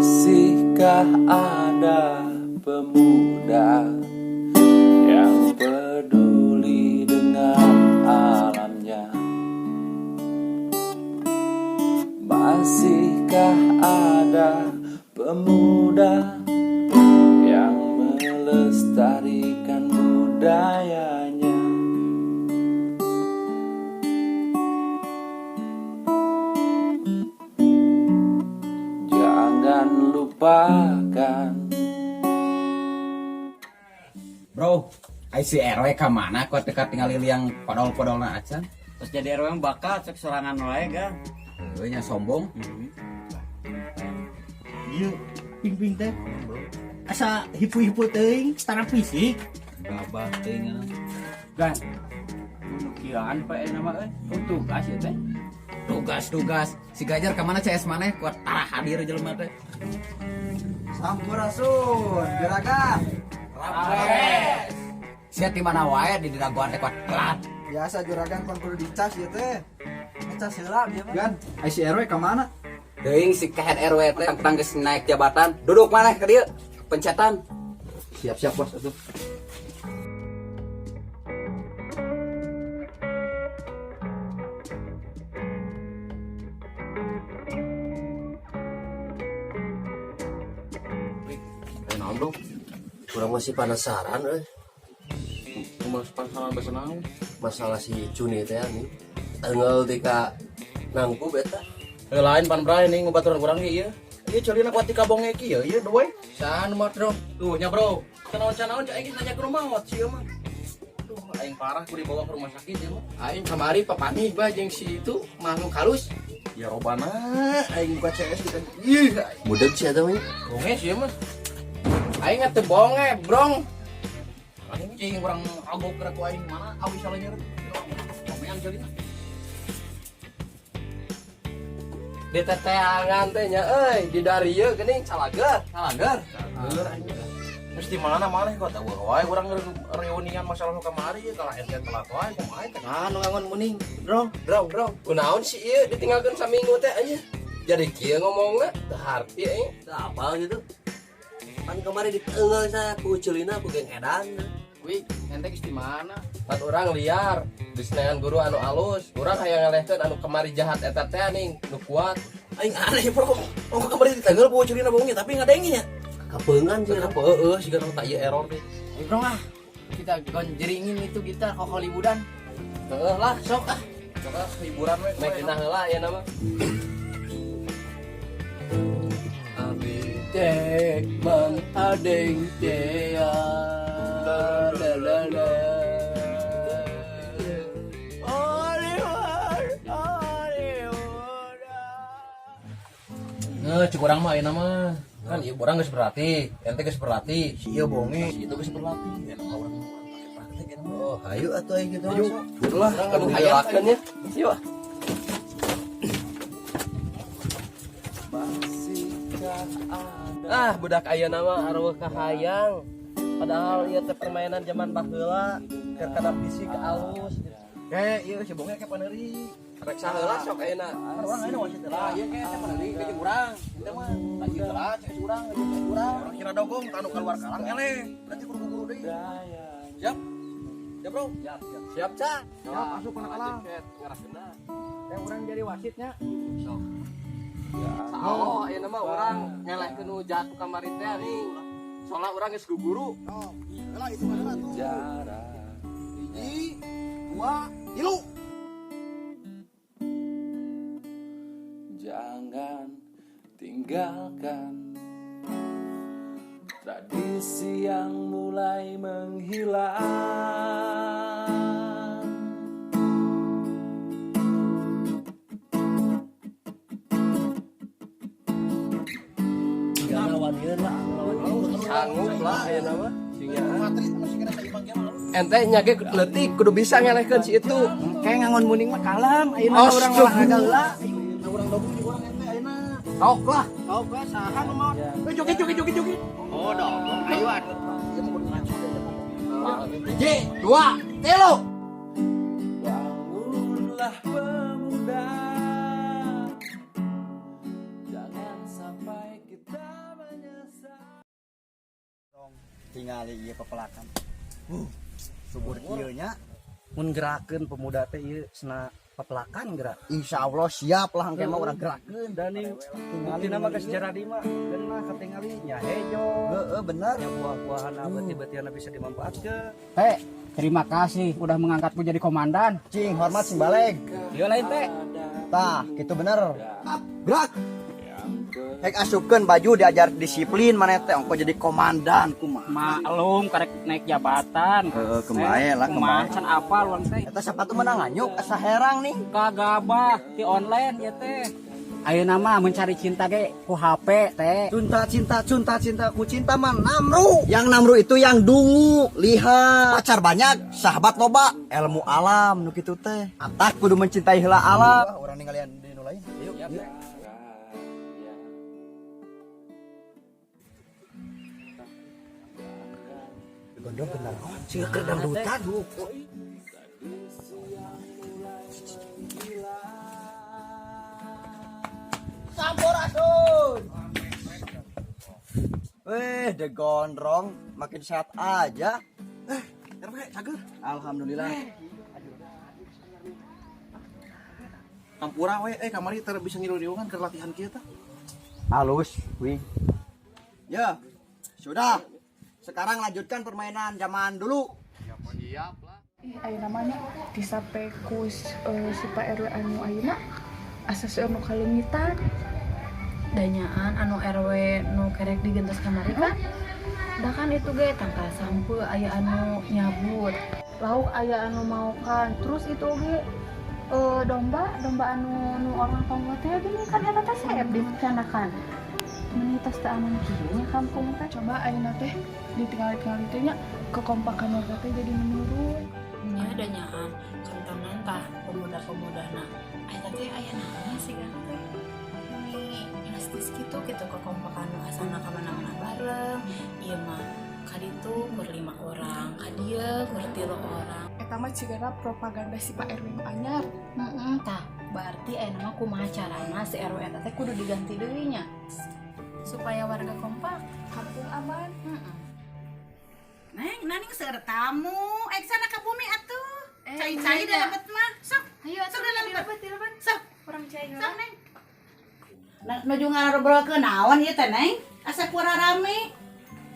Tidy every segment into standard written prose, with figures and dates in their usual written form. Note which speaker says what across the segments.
Speaker 1: Masihkah ada pemuda yang peduli dengan alamnya? Masihkah ada pemuda yang melestarikan budayanya? Jangan lupakan.
Speaker 2: Bro, ai si RW ka mana kok teu katingali liang podol-podolna acan?
Speaker 3: Terus jadi RW yang bakal cek sorangan wae ga.
Speaker 2: Heuh nya sombong.
Speaker 4: Ieu ping-ping teh. Asa hipu-hipu teuing setara fisik.
Speaker 2: Gabah teuing.
Speaker 3: Gan. Nu kieuan pae nama euy. Oh, tugas ya teh.
Speaker 2: Tugas-tugas. Si Gajar ka mana CS maneh kuat tara hadir jelema teh.
Speaker 5: Sampurasun, juragan.
Speaker 2: Rampes. Sia di mana wae di diraguan teh kuat telat.
Speaker 5: Biasa juragan pan kudu dicas ya teh. Ngecas heula bieu mah. Gan, ai si RW ka mana?
Speaker 2: Teuing si kehed RW teh tentang geus naik jabatan. Duduk maneh ka dieu. Pencetan.
Speaker 5: Siap-siap bos atuh.
Speaker 6: Naon, Bro? Kurang masih penasaran euy.
Speaker 7: Masih penasaran bahasa naon?
Speaker 6: Masalah si Cuni teh nih. Tanggal di ka nangkub eta.
Speaker 7: Eh, lain pan bray nih ngobaturan urang ge ieu. Ieu ceulina kuat ka bonge kieu ieu deui.
Speaker 2: Saha nu maot, Bro?
Speaker 7: Tuh nya bro. Canaon-canaon cek aing nanya ke rumah maot sieun mah. Duh, aing parah ku dibawa ke rumah sakit ya mah.
Speaker 8: Aing kamari papanih bah jeung si itu makhluk halus.
Speaker 7: Ya robana aing buka CS di kan. Ih,
Speaker 6: Budeg sih eta mah.
Speaker 7: bonge sieun mah.
Speaker 8: Aing teu bonge, brong.
Speaker 7: Aing cing urang agok gerak ku aing mana awi salahnya. Komean ceulina.
Speaker 8: Di teteangan teh nya euy, di darieu geuning calager.
Speaker 2: Calager.
Speaker 7: Cager aing. Terus di mana maneh kok tahu wae urang reunian masalah nu kamari ya kalah ente telat wae kumaha teh.
Speaker 8: Ah, nu ngangon muning, brong, brong, brong. Kunaon sih ieu ditinggalkeun saminggu teh anjir. Jadi kieu ngomongna teu harti aing.
Speaker 6: Teu apal gitu. Pan kemarin diteunggeul saya ku Celina ku geng edan.
Speaker 8: Wih, ente geus di mana? Pan urang liar, di senayan guru anu alus. Urang hayang ngalehkeun anu kamari jahat eta teh ning nu kuat.
Speaker 7: Aing aneh bro. Oh kemarin ditanggal bawa celina bonge tapi ngadengin ya.
Speaker 6: Kapeungan sih.
Speaker 7: Kenapa heeh siga nu tak ieu error deh.
Speaker 3: Ayo bro ah. Kita gonjeringin itu gitar koko liburan.
Speaker 8: Heeh lah, sok ah.
Speaker 7: Sok ah hiburan we.
Speaker 8: Mek genah heula aya nama. Abi tek mang adeng tea la la la.
Speaker 7: Nah, cek urang mah ayeuna mah. Kan ieu urang geus berlatih, ente geus berlatih,
Speaker 5: Si ieu bonge.
Speaker 7: si itu geus berlatih. Enak mah urang pakai praktek enak mah.
Speaker 6: Oh, hayu atuh aing gitu.
Speaker 7: Ayo, lah
Speaker 8: Kudu hayalakeun nya. Yuk.
Speaker 1: Masihkah ada
Speaker 8: Ah, budak ayeuna mah arwah kahayang. Padahal ieu teh permainan zaman baheula, keur kana fisik alus.
Speaker 7: Kayak ieu si bonge kayak paneuri.
Speaker 8: Rek saheula sok ayeuna.
Speaker 7: Urang ayeuna wasit lah, ieu kayak teh paneuri ka jeung urang. Ente mah tak ieu lah cek urang, jeung cek urang. Urang kira dogong tanu keluar kalang eleh. Berarti kudu guru deui. Siap? Siap, Bro.
Speaker 8: Siap, siap, Cak.
Speaker 5: Siap, asup kana kalang.
Speaker 3: Eh urang jadi wasitnya.
Speaker 8: Oh, ayeuna mah urang ngelehkeun nu jahat kamari teh ning. Soalna urang geus guguru.
Speaker 5: Sok. Heula hitungan heula tuh.
Speaker 1: sejarah?
Speaker 5: Hiji, dua, tilu.
Speaker 1: Jangan tinggalkan tradisi yang mulai menghilang.
Speaker 8: Sanggup lah ayeuna mah. Ente nya ge leutik kudu bisa ngelehkeun si itu.
Speaker 3: Kayak ngangon muning mah kalem, ayeuna urang olahraga heula.
Speaker 7: Nah, urang dogong jeung urang ente ayeuna.
Speaker 8: Sok lah.
Speaker 3: Kau ke saha nu maot?
Speaker 7: Eh, joget joget joget joget.
Speaker 3: Oh, dogong ayo atuh.
Speaker 7: Ieu mah kudu ngaco deh.
Speaker 8: Hiji, dua, tilu.
Speaker 1: Bangunlah pemuda, jangan sampai kita
Speaker 5: Tingali ieu pepelakan. Subur kieu nya.
Speaker 4: Mun gerakeun pemuda teh ieu sena pepelakan gerak.
Speaker 5: Insya Allah siap lah engke mah urang gerakeun.
Speaker 4: Dan ini bukti nama ke sejarah di mah geunah katingali nya hejo.
Speaker 5: Heeh bener.
Speaker 4: Nya buah-buahan beuti-beutiana bisa dimanfaatkeun.
Speaker 3: Teh, terima kasih udah mengangkatku jadi komandan.
Speaker 5: Cing hormat sing baleg.
Speaker 3: Ieu lain teh.
Speaker 5: Tah, gitu bener. Gerak. Hek asupkeun baju diajar disiplin maneh teh ongko jadi komandan kumaha.
Speaker 3: Maklum karek naik jabatan.
Speaker 5: Heeh, kemae lah
Speaker 3: Kumaha
Speaker 5: kemae.
Speaker 3: can apal urang teh.
Speaker 5: Eta sepatu menang nganyuk asa herang nih.
Speaker 3: Kagabah ti online ya teh. Ayeuna mah mencari cinta ge ku HP teh.
Speaker 5: Cinta cinta cinta cinta ku cinta mah namru. Yang namru itu yang dungu, lihat. Pacar banyak, sahabat loba, ilmu alam nu kitu teh. Atak kudu mencintai heula alam. Urang ninggalian di nu lain. Yuk. Yuk. Gondong bener. Sing keur dangdutan. Sampurasun. Weh, de gondrong makin sehat aja. RW cager. Alhamdulillah.
Speaker 7: Ampura we kamari teu bisa ngilu-riungan keur latihan kieu tah.
Speaker 5: Halus, wih. Ya, sudah. Sekarang lanjutkan permainan zaman dulu.
Speaker 9: Ih, ayeuna mah nya disape ku si Pak RW anu ayeuna asa seueur nu kaleungitan.
Speaker 10: Danyaan anu RW nu kerek digentos kamari kan? Da kan itu ge tangkal sampeu aya anu nyabut.
Speaker 9: Lauk aya anu maokan. Terus itu oge domba, domba anu nu orang tonggo teh gini kan eta teh seep direncanakan. Meni tos teu aman kieu nya kampung teh. Coba ayeuna teh ditinggal-tinggal teh nya kekompakan warga teh jadi menurun.
Speaker 10: Nya danyaan kantonan tah pemuda-pemudana. Eta teh aya naon sih kan teh? Meni drastis gitu gitu kekompakan nu asana ka mana-mana bareng. Ieu mah kaditu kur 5 orang, kadieu kur 3 orang.
Speaker 9: Eta mah cigana propaganda si Pak RW nu anyar.
Speaker 10: Heeh, tah berarti ayeuna mah kumaha carana si RW eta teh kudu diganti deui nya. Supaya warga kompak,
Speaker 9: kampung aman.
Speaker 10: Heeh.
Speaker 11: Neng, naning seueur tamu, sana ka bumi atuh. Cai-cai da lebet mah. Sok,
Speaker 10: ayo atuh
Speaker 11: sok da lebet,
Speaker 10: dilebet.
Speaker 11: Sok,
Speaker 10: urang cai
Speaker 11: sok Neng. Nuju ngarobrolkeun naon ieu teh Neng? Asa kurang rame.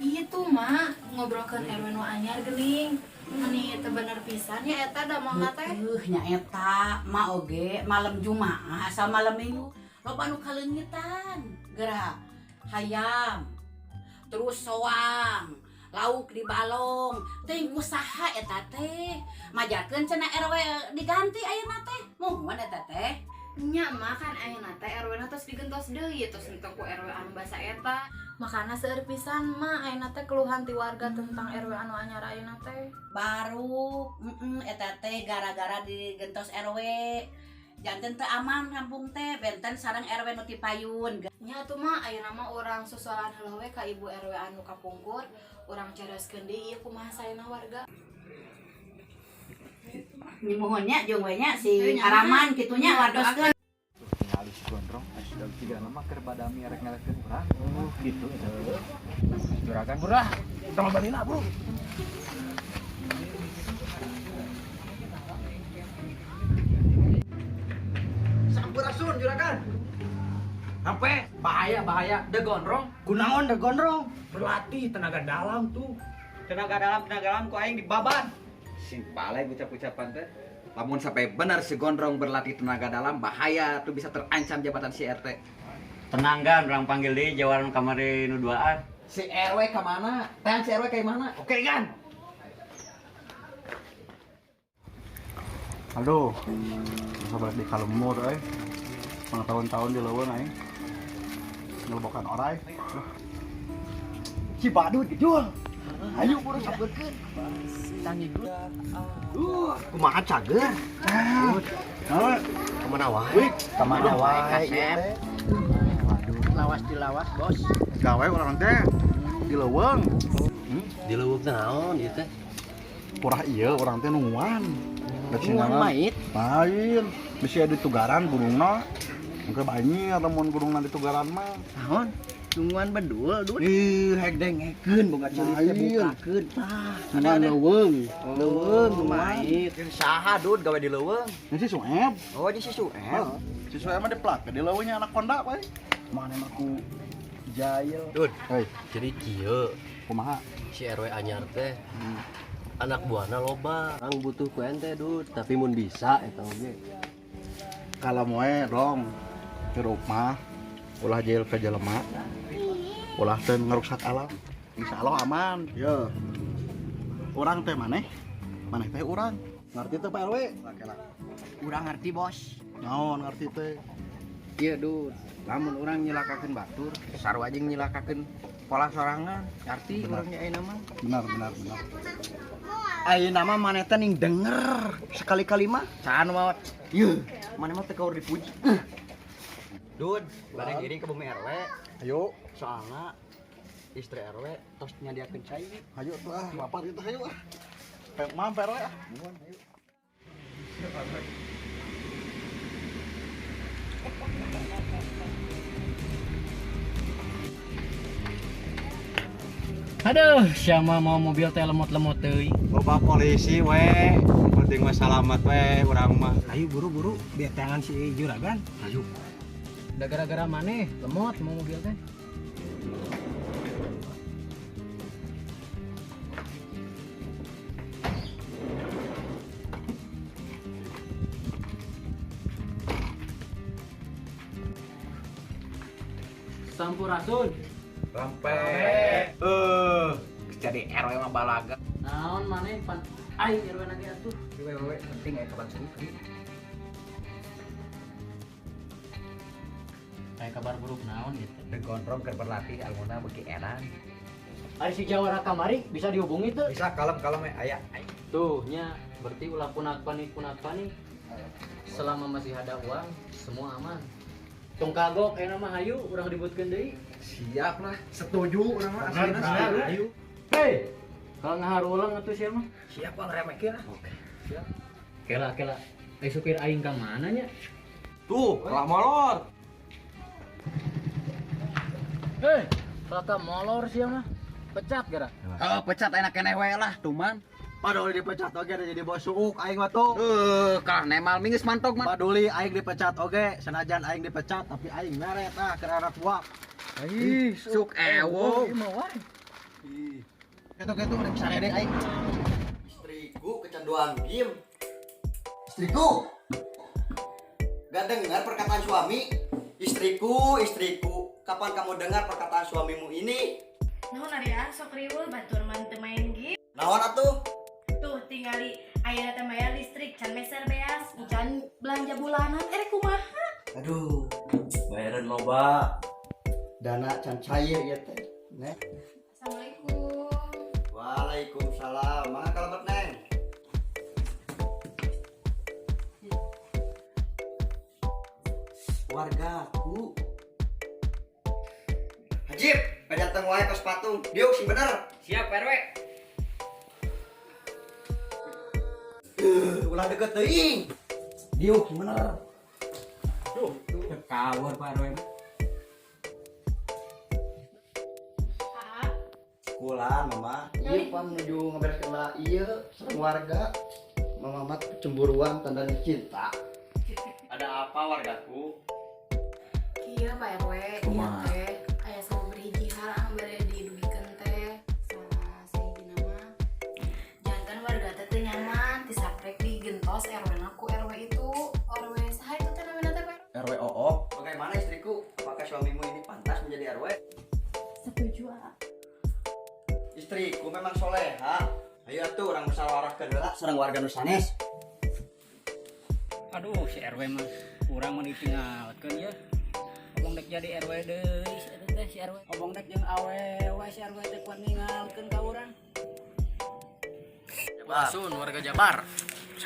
Speaker 10: Iya tuh mak, ngobrolkeun RW nu anyar geuning. Meni teu bener pisan nya eta da mangga teh.
Speaker 11: Nya eta mak oge malam Jumaah asal malam Minggu loba nu kaleungitan. Geura hayam. Terus soang, lauk di balong, teuing ku saha eta teh. Majarkeun cenah RW diganti ayeuna teh. Muhun eta teh.
Speaker 10: Nya mah kan ayeuna teh RW na tos digentos deui tos henteu ku RW anu basa eta. Makana seueur pisan mah ayeuna teh keluhan ti warga tentang RW anu anyar ayeuna teh.
Speaker 11: Baru eta teh gara-gara digentos RW. Janten teu aman kampung teh benten sareng RW nu ti payun.
Speaker 10: Nya atuh mah ayeuna mah urang susulan heula we ka ibu RW anu kapungkur, urang caraskeun deui ieu kumaha saena warga.
Speaker 11: Nyumuhun nya jeung we nya si araman kitu nya wardoskeun.
Speaker 5: Tingali si gondrong, sudah tiga lama keur badami rek ngelehkeun urang.
Speaker 3: Oh, gitu eta. Juragan burah, tong balina, Bro.
Speaker 5: Sampurasun juragan.
Speaker 3: Sampai bahaya bahaya de gondrong.
Speaker 4: Kunaon de gondrong?
Speaker 3: Berlatih tenaga dalam tuh.
Speaker 4: Tenaga dalam ku aing dibaban.
Speaker 2: Sing balai ucap-ucapan teh. Lamun sampai benar si gondrong berlatih tenaga dalam bahaya tuh bisa terancam jabatan si RT.
Speaker 3: Tenang kan, orang panggil deui jawaran kamari nu duaan.
Speaker 2: Si RW ka mana? Teh si RW kayak mana?
Speaker 3: Oke kan?
Speaker 12: Aduh, bisa balik di kalemur euy. Pengetahuan tahun di leuweung aing. Ngelebokan orai. Duh.
Speaker 5: Cibadut dijual. Ayo buru sampeurkeun. Kumaha cager?
Speaker 6: Kemana wae?
Speaker 5: Kamana wae ieu teh?
Speaker 4: Waduh, lawas dilawas, Bos.
Speaker 12: Gawe urang teh di leuweung.
Speaker 6: Di leuweung naon ieu teh?
Speaker 12: Purah ieu urang teh nungguan.
Speaker 4: Nungguan mait?
Speaker 12: Lain. Bisi aya ditugaran gunungna. Engke banyak lamun gunungna ditugaran mah.
Speaker 4: Naon? Nungguan bedul, Dud. Ih, hek dengekeun boga ceuli teh bukakeun tah.
Speaker 12: Nungguan leuweung.
Speaker 4: Leuweung lumayan.
Speaker 5: Jeung saha Dud gawe di leuweung?
Speaker 12: Jeung si Sueb.
Speaker 5: Oh, jeung si Sueb.
Speaker 12: Si Sueb mah diplak di leuweungnya anak konda we. Mana mah ku jail.
Speaker 6: Dud.
Speaker 12: Hei,
Speaker 6: jadi kieu.
Speaker 12: Kumaha?
Speaker 6: Si RW anyar teh. Anak buahna loba. Urang butuh ku ente, Dud, tapi mun bisa eta oge.
Speaker 12: Kalau moe dong hirup mah ulah jail ke jelema. Ulah teu ngaruksak alam. Insyaallah aman. Yo. Urang teh maneh? Maneh teh urang. Ngerti teh Pak RW?
Speaker 4: Urang ngerti, Bos.
Speaker 12: Naon ngerti teh?
Speaker 4: Iya, Dud. Lamun urang nyilakakeun batur, sarua jeung nyilakakeun pola sorangan. Ngerti urang nya ayeuna mah.
Speaker 12: Benar, benar, benar.
Speaker 5: Ayeuna mah maneh teh ning denger sekali-kali mah.
Speaker 4: Can maot.
Speaker 5: Yeuh, maneh mah teu kaur dipuji. Dud, bade ngiring ke bumi RW.
Speaker 12: Ayo.
Speaker 5: Soalna istri RW tos nyadiakeun cai.
Speaker 12: Ayo tuh ah, bapak kita ayo ah. Maaf RW ah.
Speaker 5: Nuhun, ayo.
Speaker 3: Aduh, siapa mau mobil teh lemot-lemot teuing.
Speaker 13: Loba polisi we, penting mah salamat we urang mah.
Speaker 4: Ayo buru-buru biar tangan si juragan.
Speaker 13: Ayo.
Speaker 3: Udah gara-gara maneh lemot mau mobil teh. Sampurasun.
Speaker 2: Rampe. Jadi RW mah balaga.
Speaker 3: Naon maneh pan aing RW na ge atuh.
Speaker 2: We penting aya kabar buruk.
Speaker 3: Aya kabar buruk naon gitu.
Speaker 2: Teu gondrong keur berlatih almuna beuki edan.
Speaker 3: Ari si Jawara kamari bisa dihubungi teu?
Speaker 2: Bisa kalem-kalem we aya.
Speaker 3: Tuh nya berarti ulah punat panik punat panik. Selama masih ada uang semua aman. Tong kagok ayeuna mah hayu urang ributkeun deui.
Speaker 2: Siap lah, setuju urang mah aslina setuju.
Speaker 3: Hayu. Hei, kalau ngaharulang atuh sia mah.
Speaker 4: Siap bang remekeun lah.
Speaker 3: Oke, siap. Kela kela. Eh supir aing ka mana nya?
Speaker 13: Tuh, kalah molor.
Speaker 3: Hei, kalah molor sia mah. Pecat gara.
Speaker 2: Heeh, pecat enak keneh we lah, tuman.
Speaker 5: Paduli dipecat oge udah jadi bos suuk aing mah tuh.
Speaker 2: Kalah nemal mingus mantog mah.
Speaker 5: Paduli aing dipecat oge, senajan aing dipecat tapi aing meret ah keur anak buah.
Speaker 2: Ih, suk ewo.
Speaker 5: Ih. Ketu-ketu udah bisa rede aing. Istriku kecanduan game. Istriku. Gak dengar perkataan suami. Istriku, istriku. Kapan kamu dengar perkataan suamimu ini?
Speaker 10: Naon ari ah sok riweuh batur mah teu main game.
Speaker 5: Naon atuh?
Speaker 10: Tuh tingali ayeuna teh bayar listrik can meser beas, can belanja bulanan erek kumaha?
Speaker 5: Aduh, bayaran loba. Dana can cair ieu teh. Neng.
Speaker 10: Assalamualaikum.
Speaker 5: Waalaikumsalam. Mangga kalebet Neng. Wargaku. Hajib, padatang wae ke sepatu. Diuk sing bener.
Speaker 3: Siap, RW.
Speaker 5: Ulah deket teuing. Diuk sing bener.
Speaker 3: Duh, kawur Pak RW.
Speaker 5: Kulan mama. Iya pak menuju ngebereskeun lah ieu sareng warga. Mama mah cemburuan tanda cinta. Ada apa wargaku?
Speaker 10: Kieu Pak RW, ieu teh aya sababaraha hal anu bade didugikeun teh. Salah sahijina mah janten warga teh teu nyaman tisaprek digentos RW na ku RW itu. RW saha itu teh namina teh Pak RW?
Speaker 5: RW OO. Bagaimana istriku? Apakah suamimu ini pantas menjadi RW?
Speaker 10: Setuju, A.
Speaker 5: Istriku memang soleha. Ayo atuh urang musyawarah ke heula sareng warga nu sanes.
Speaker 3: Aduh, si RW mah urang mah ditinggalkeun ya. Obong dek jadi RW deui si eta teh si RW. Obong dek jeung awewe si RW teh kuat ninggalkeun ka urang.
Speaker 8: Sun warga Jabar.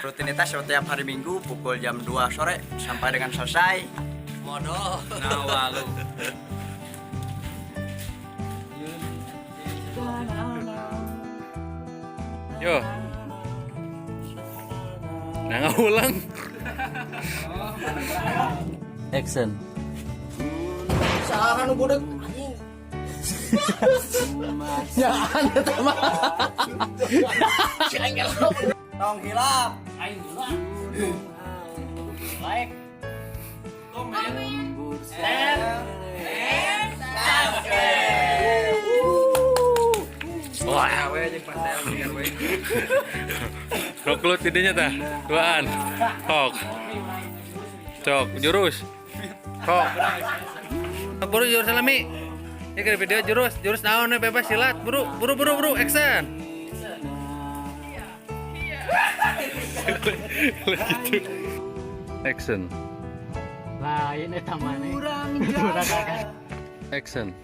Speaker 5: Rutinitas setiap hari Minggu pukul jam 2 sore sampai dengan selesai.
Speaker 8: Modal. Nawalu.
Speaker 14: Yo. Nah, ngulang.
Speaker 3: Action.
Speaker 5: Saha nu budek anjing.
Speaker 8: Nyaan eta mah.
Speaker 5: Tong hilap.
Speaker 3: Aing dulu ah. Like, comment, share, and subscribe.
Speaker 14: Wah.
Speaker 2: We jeung pastel biar we.
Speaker 14: Roklut idenya tah. Duaan. Hok. Cok, jurus. Hok. Buru jurus salami. Ini ke video jurus, jurus naon we, bebas silat. Buru, buru, buru, buru, action. Gitu. Action.
Speaker 3: Lain eta maneh.
Speaker 14: Action.